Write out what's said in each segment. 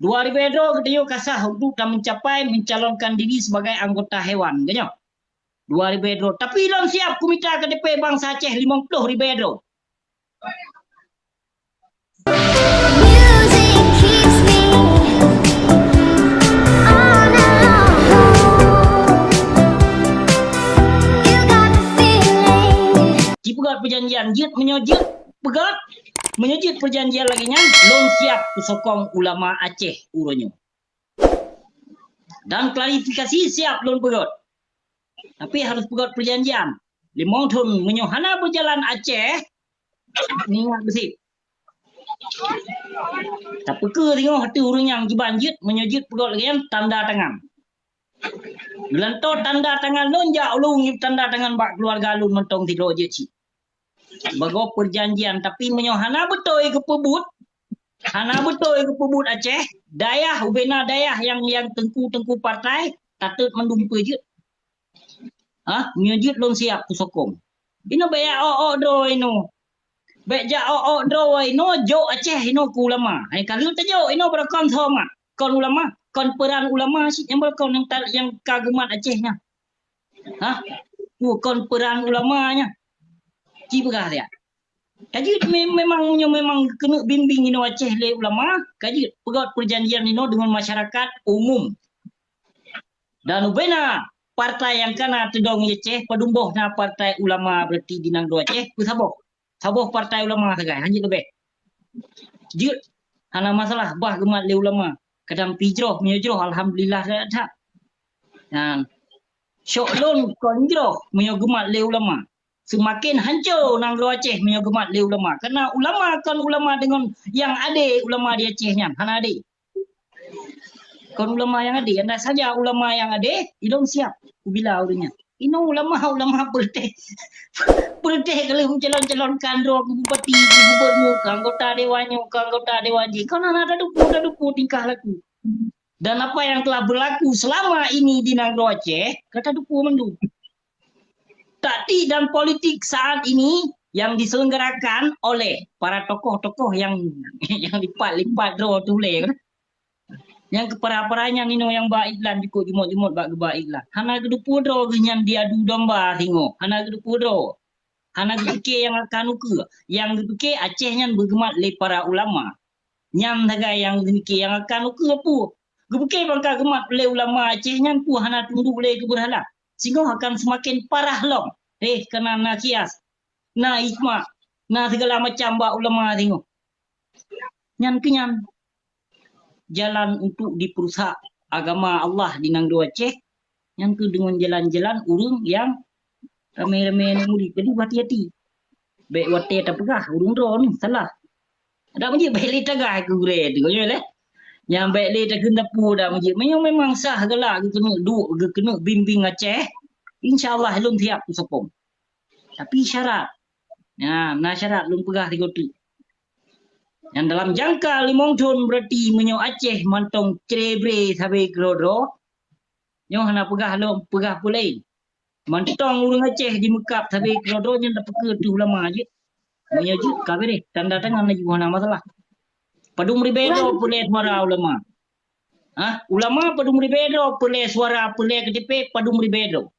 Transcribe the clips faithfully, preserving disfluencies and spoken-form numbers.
Dua ribèe droe geutanyoe ka sah untuk tameucapai mencalonkan diri sebagai anggota dewan, ka nyoe. Dua ribèe droe. Tapi lôn siap kumita K T P bansa Aceh limong ploh ribèe droe. Music keeps me on and on. You got the feeling. Jipeugöt peujanjian, jeuet meunyoe jeuet peugöt, meunyoe jeuet peujanjian lagèe nyan, lôn siap peusokong ulama Aceh uroe nyoe. Dan klarifikasi siap lôn peugöt. Tapi harôh peugöt peujanjian. Limong thôn meunyoe hana beujalan Aceh, ingat beusit. Tapeukeu singoh ateueh ureueng nyang kiban jeuet, meunyoe jeuet peugöt lagèe nyan, tanda tangan. Geulantoe tanda tangan lôn jak ulôn tanda tangan bak keuluwarga lôn mantong sidroe jeuet cit. Sibagoe peujanjian, tapi meunyoe hana beutôi geupeubuet, hana beutôi geupeubuet Aceh, dayah, ubena dayah nyang, nyang teungku-teungku partai, tatot mandum peue jeuet. Ha, meunyoe jeuet lôn siap peusokong. Inoe bèk jak ôk-ôk droe inoe. Bèk jak ôk-ôk droe inoe, jok Aceh inoe keu ulama. Hai ka lheueh tajok inoe beurakon soe mat. Kon ulama, kon peuran ulama cit nyang beurakon nyang ta-, nyang ka geumat Aceh nyan. Ha? Kon peuran ulama nyan. Ci peugah siat. Ka jeuet me-, memang nyoe memang keuneuk bimbéng inoe Aceh lé ulama, ka jeuet peugöt peujanjian inoe deungon masyarakat umum. Dan ubena partai nyang ka na teudong di Aceh, padum boh na partai ulama berarti di nanggroe Aceh, peusaboh. Saboh partai ulama sagai, hana jeuet leubeh. Jeuet, hana masalah, bah geumat lé ulama. Kadang pi jroh, meunyoe jroh, alhamdulillah that-that. Nyan. Syok lôn kon jroh, meunyoe geumat lé ulama. Seumaken hanco nanggroe Aceh meunyoe geumat lé ulama. Karena ulama kon ulama deungon nyang ade ulama di Aceh nyan, hana ade. Kon ulama nyang ade, andai saja ulama nyang ade, ilôn siap kubila ureueng nyan. Inoe ulama, ulama peureutéh. Peureutéh ka lheueh meucalon-calon keu droe, keu bupati, keu gubernur, keu anggota dewan nyoe, keu anggota dewan jih. Kon hana taduku, taduku tingkah laku. Dan apa yang telah berlaku selama ini di nanggroe Aceh, ka taduku mandum. Taktik dan politik saat ini yang diselenggarakan oleh para tokoh-tokoh yang, yang lipat-lipat droe tu lé kan. Nyang keu para-para nyan inoe nyang ba iklan jukuk jumôt-jumôt bak geuba iklan. Hana geuteupeue droe geuh nyan diadu domba singoh. Hana geuteupeue droe. Hana geupike nyang akan ukeue. Nyang geupike Aceh nyan beugeumat lé para ulama. Nyan sagai nyang geupike nyang akan ukeue peue. Geupike ban ka geumat lé ulama Aceh nyan peue hana tunduk lé keu beurhala. Singoh akan seumaken parah lom. Eh, kana na kias, na hikmah, na sigala macam bak ulama singoh. Nyan keuh nyan jalan untuk dipeurusak agama Allah di nanggroe Aceh, nyan keuh deungon jalan-jalan ureueng nyang ramé-ramé aneuk murit. Jadi, hati-hati. Bèk watèe tapeugah ureueng droeneuh salah. Dak meujeuet bèk lé tagah keu gurèe teuh, nyoe lé. Nyang bèk lé takheun tapeue dak meujeuet. Meunyoe memang sah galak geukeuneuk duek, geukeuneuk bimbéng Aceh, insya Allah lôn siap peusokong. Tapi syarat. Nah, na syarat lôn peugah sigoe teuk. Nyang dalam jangka limong thôn berarti meunyoe Aceh mantong cre-bre sabe keudroe-droe, nyoe hana peugah lôn, peugah peue laén. Mantong ureueng Aceh jimeukab sabe keudroe-droe nyan tapeukeu teuh ulama jeuet. Meunyoe jeuet ka beureh, tanda tangan laju hana masalah. Padum ribèe droe peulhèe suara ulama. Hah? Ulama padum ribèe droe peulhèe suara, peulhèe K T P padum ribèe droe.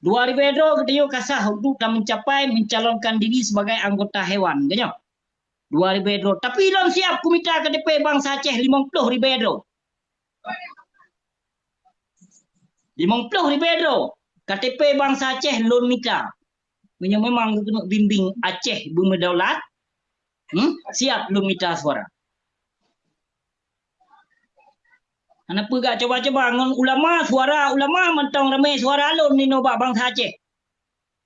Dua ribèe droe geutanyoe ka sah untuk tameucapai mencalonkan diri sebagai anggota dewan, ka nyoe. Dua ribèe droe. Tapi lôn siap kumita K T P bansa Aceh limong ploh ribèe droe. Limong ploh ribèe droe. K T P bansa Aceh lôn mita. Meunyoe memang geukeuneuk bimbéng Aceh beumeudaulat, hmm, siap lôn mita suara. Hana peugah cuba-cuba ngon ulama, suara ulama mantong ramé suara lôn inoe bak bansa Aceh.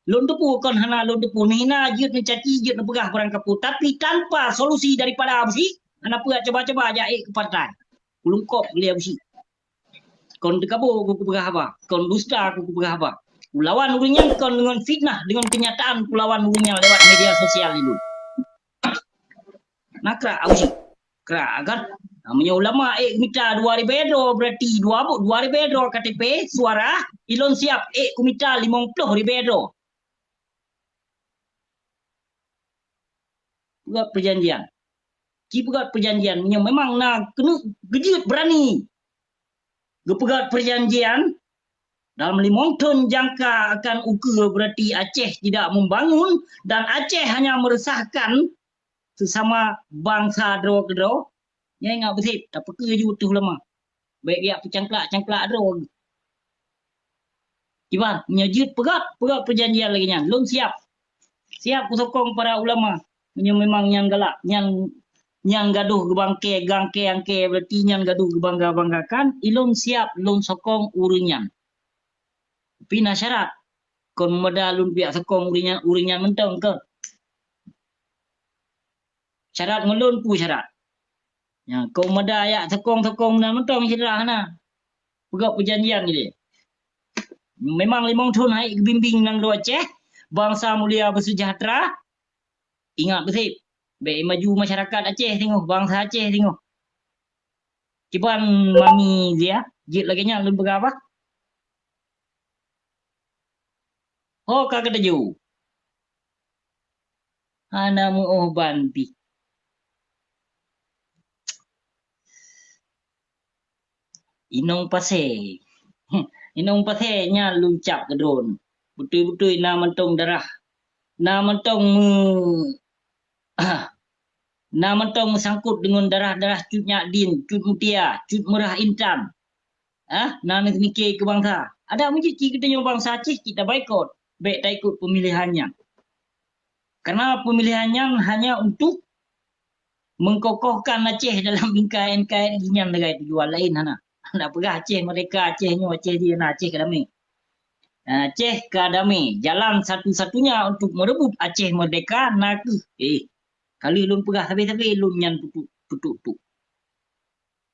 Lôn teupeu kon hana lôn teupeu, neuhina jeuet, neucaci jeuet, neupeugah barang kapeue, tapi tanpa solusi daripada Abusyik, hana peugah cuba-cuba jak ék keu partai. Kulungkop lé Abusyik. Kon teukabo ku kupeugah haba, kon dusta ku kupeugah haba. Kulawan ureueng nyan kon deungon fitnah, deungon kenyataan kulawan ureueng nyan lewat media sosial ilôn. Na krak Abusyik. Krak kan? Nah, meunyoe ulama ék mita dua ribèe droe, berarti dua bu-, dua ribèe droe K T P suara, ilôn siap ék kumita limong ploh ribèe droe. Buat perjanjian. Jipeugöt peujanjian, meunyoe memang na keuneuk geujeuet beurani geupeugöt peujanjian, dalam limong thon jangka akan ukeue, berarti Aceh tidak membangun dan Aceh hanya meresahkan sesama bansa droe keudroe. Nyan ingat beutôi, tapeukeue ju teuh ulama. Bèk jak peucangklak-cangklak droe. Kiban, meunyoe jeuet peugöt, peugöt peujanjian lagèe nyan. Lôn siap. Siap kusokong para ulama. Meunyoe memang nyan galak, nyan, nyan gadoh geubangke, gangke-angke, berarti nyan gadoh geubangga-banggakan, ilôn siap lôn sokong ureueng nyan. Tapi na syarat. Kon meumada lôn pihak sokong ureueng nyan, ureueng nyan mantong kon. Syarat ngon lôn peue syarat? Nyan, kon meumada jak sokong-sokong meunan mantong syedara hana. Peugöt peujanjian lé. Memang limong thon hai geubimbéng nanggroe Aceh, bansa mulia beuseujahteura. Ingat beutôi, bèk maju masyarakat Aceh singoh, bansa Aceh singoh. Kiban Mami Zia, jeuet lagèe nyan lôn peugah bah. Ho ka geutuju. Hana meu'oh ban pih. Inong Pasè. Inong Pasè nyan lôn cap keu droeneuh. Beutôi-beutôi na mantong darah. Na mantong meu-, na mantong meusangkot deungon darah-darah Cut Nyak Dien, Cut Mutia, Cut Meurah Intan. Ah, na neumike keu bansa. Adak meujeuet cit geutanyoe bansa Aceh cit tabaikot. Bèk taikot peumilihan nyan. Karena peumilihan nyan hanya untuk mengkokohkan Aceh dalam bingkai N K R I nyan lagèe tujuan laén hana. Hana peugah Aceh merdeka, Aceh nyoe, Aceh jih, na Aceh ka damé. Aceh ka damé. Jalan satu-satunya untuk merebut Aceh merdeka na kheueh, eh, ka lheueh lôn peugah sabe-sabe lôn nyan peutuk-peutuk.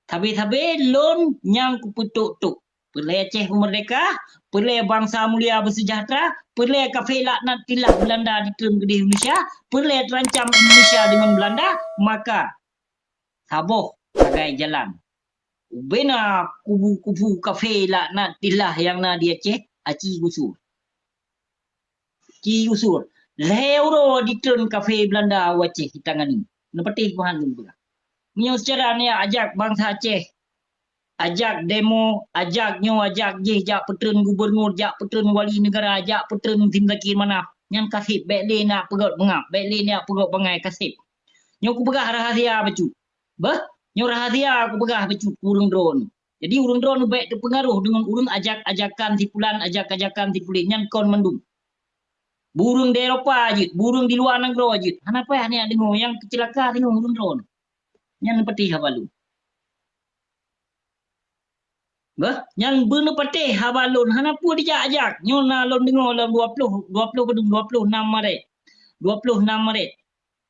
Sabe-sabe lôn nyang kupeutuk-tuk. Peureulèe Aceh merdeka, peureulèe bansa mulia beuseujahteura, peureulèe kafé laknatillah Beulanda ditreun keudéh Indonesia, peureulèe teurancam Indonesia deungon Beulanda, maka saboh sagai jalan. Ubena kubu-kubu kafé laknatillah nyang na di Aceh, aci gusur. Ci gusur. Lhèe uroe ditreun kafé Beulanda u Aceh ditangani. Neupatéh Tuhan lôn peugah. Meunyoe seucara neujak ajak bansa Aceh, ajak demo, ajak nyoe, ajak jéh, jak peutreun gubernur, jak peutreun wali neugara, jak peutreun Muhsin Zakir Manaf, nyan ka sép, bèk lé neujak peugöt beungab, bèk lé neujak peugöt bangai, ka sép. Nyoe kupeugah rahasia bacut. Beuh, nyoe rahasia kupeugah bacut keu ureueng droeneuh. Jadi, ureueng droeneuh bèk teupeungaroh deungon ureueng ajak-ajakan si pulan, ajak-ajakan si pulan, nyan kon mandum. Beu ureueng di Eropa jeuet, beu ureueng di luwa nanggroe jeuet. Hana payah neujak deungoe, nyang keuceulaka deungoe ureueng droeneuh. Nyan neupatéh haba lôn. Bah, nyan beuneupatéh haba lôn, hana peue dijak-jak. Nyoe na lôn deungoe lam dua ploh, dua ploh padum, dua ploh nam Maret. Dua ploh nam Maret.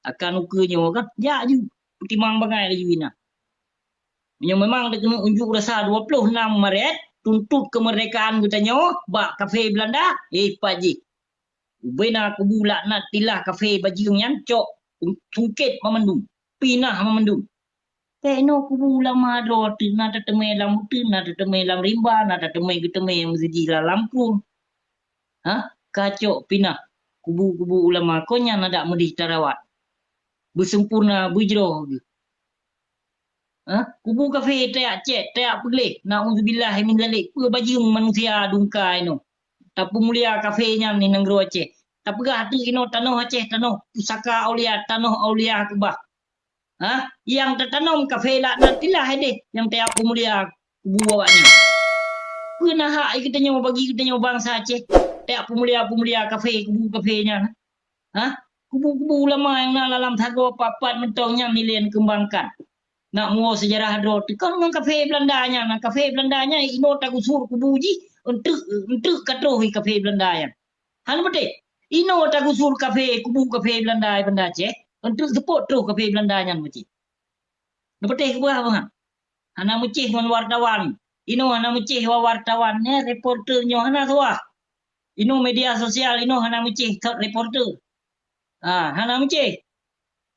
Akan ukeue nyoe kan, jak ju, peutimang bangai laju inan. Meunyoe memang teukeunong unjuk rasa dua ploh nam Maret, tuntot keumeurdekaan geutanyoe bak kafé Beulanda, eh, pat jih. Ubena kubu laknatillah kafé bajeueng nyan cok, sungkét mamandum, pinah mamandum. Keunoe kubu ulama droe teuh na tateumé lam uteuen, na tateumé lam rimba, na tateumé geuteumé meusijih lam lampôh. Hah? Kacok pinah kubu-kubu ulama, kon nyan adak meudeh tarawat. Beuseumpurna, beujroh geuh. Hah? Kubu kafé tajak cét, tajak peugleh. Nauzubillah min zalik. Peue bajeueng manusia dungka inoe. Tapeumulia kafé nyan di nanggroe Aceh. Tapeugah teuk inoe tanoh Aceh, tanoh pusaka aulia, tanoh aulia keubah. Hah? Nyang tatanom kafé laknatillah deh nyang tajak peumulia kubu awaknyan. Peue na hak geutanyoe bagi geutanyoe bansa Aceh tajak peumulia-peumulia kafé, kubu kafé nyan? Hah? Kubu-kubu ulama nyang na lam sagoe pat-pat mantong nyan nilai neukeumbangkan. Nak muwoe seujarah droe teuh kon ngon kafé Beulanda nyan, kafé Beulanda nyan inoe tagusur kubu jih, eunteuk, eunteuk ka troh kafé Beulanda nyan. Hana beutôi. Inoe tagusur kafé, kubu kafé Beulanda i Banda Aceh, eunteuk seupôt troh kafé Beulanda nyan meucéh. Neupatéh keubah bangai. Hana meucéh ngon wartawan. Inoe hana meucéh wa-, wartawan, nyan reporter nyoe hana suah. Inoe media sosial, inoe hana meucéh thot reporter. Ha, hana meucéh.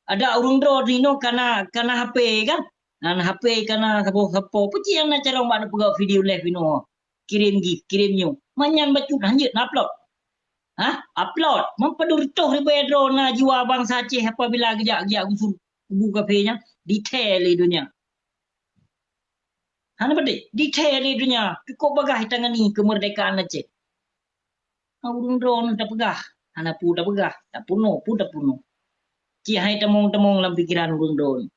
Adak ureueng droe inoe kana, kana H P kan? Nan H P kana saboh sapo. Peue cit nyang na carông bak neupeugah video live inoe? Kirém jih, kirém nyoe. Manyan bacut hanjeuet na upload. Hah? Upload. Meupadum reutôh ribèe droe na jiwa bansa Aceh apabila geujak, geujak gusur Kubu kafé nyan dithèe lé donya. Hana padé, dithèe lé donya. Cukup bagaih tangani keumeurdekaan Aceh. Ureuëng droeneuh tapeugah, hana peue tapeugah, tapunoh, peue tapunoh. Cit hai tamong-tamong lam pikeran ureuëng droeneuh.